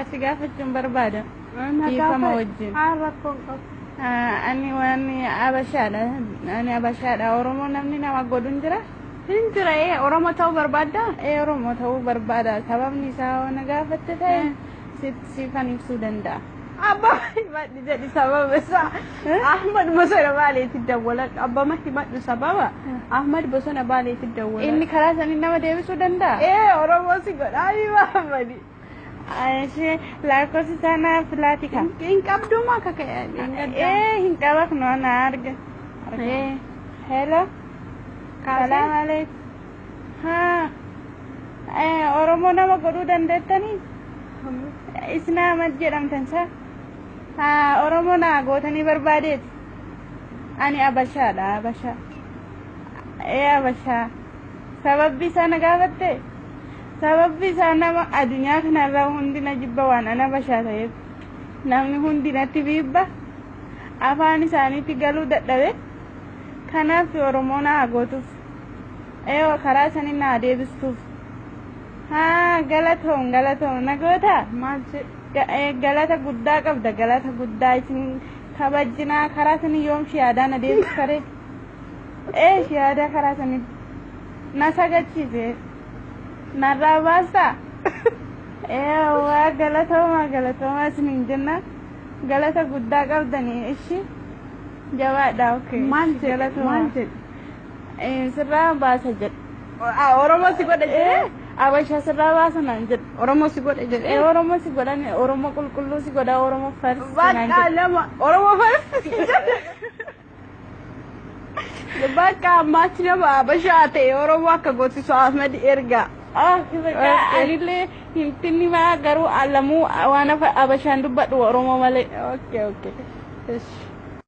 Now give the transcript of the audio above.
Waa si gaafachuun barbaada. Dhiifama wajjin. Haa, rakkoon qabu. Ani waan Abashaadha. Ani Abashaadha. Oromoo namni nama godhu hin jira? Hin jira. Ee, Oromoo ta'uu barbaaddaa? Ee, Oromoo ta'uu barbaada. Sababni isaa yoo na gaafatte ta'e siifan ibsuu danda'a. Abbaa himadhu jedhi sababa isaa. Ahmad Bosona Baaleetti dawwaladhu. Abbama himadhu sababa. Ahmad Bosona Baaleetti dawwaladhu. Inni karaa sanii nama deebisuu danda'a? Ee, Oromoo si godha Ahmadi. Ishee lakkoofsi isaa naaf laati ka. Hin qabdu maa kaka? Ee, hin qabaknu na arga. Ee. Hello. Salaam alaikum. Haa. Oromoo nama godhuu dandeettanii? Isin Ahmad jedhamtan sa? Haa, Oromoo naa gootanii barbaadeeti. Ani Abashaadha, Abashaa. Ee, Abashaa. Sababbi isaa na gaafatte? Sababbi isaa nama addunyaa kanarraa hundi na jibba waan ana Abashaa ta'eef. Namni hundi natti biibba. Afaan isaaniitti galuu dadhabe. Kanaaf Oromoo naa gootuuf. Ee, karaa sanii naa deebistuuf. Haa, galatoom, galatoom, na goota? Maal jedhu? Galata guddaa qabda, galata guddaa isin kabajinaa. Karaa sanii yoom shiyaadaa na deebistare? Ee, shiyaadaa karaa sanii na sagachiise narraa baastaa? Ee, waa galatooma, galatooma isiniin jenna, galata guddaa qabdanii. Ishi, jabaadha. Okay. Maal jedhu? Galatooma. Maal jedhu? Sirraa baasa jedhu. Oromoo si godha jedhee? Abashaa sirraa baasa naan jedhu. Oromoo si godha jedhee? Oromoo si godhan, Oromoo qulqulluu si godha, Oromoo farsi naan Bakka jedhu. Lama Oromoo farsi. Bakka ammaatti nama Abashaa ta'e Oromoo akka gootisu Ahmad ergaa. Ah, bakka anillee hintinni maa garuu lamuu waan Abashaan dubbadhu Oromoo malee. Okay.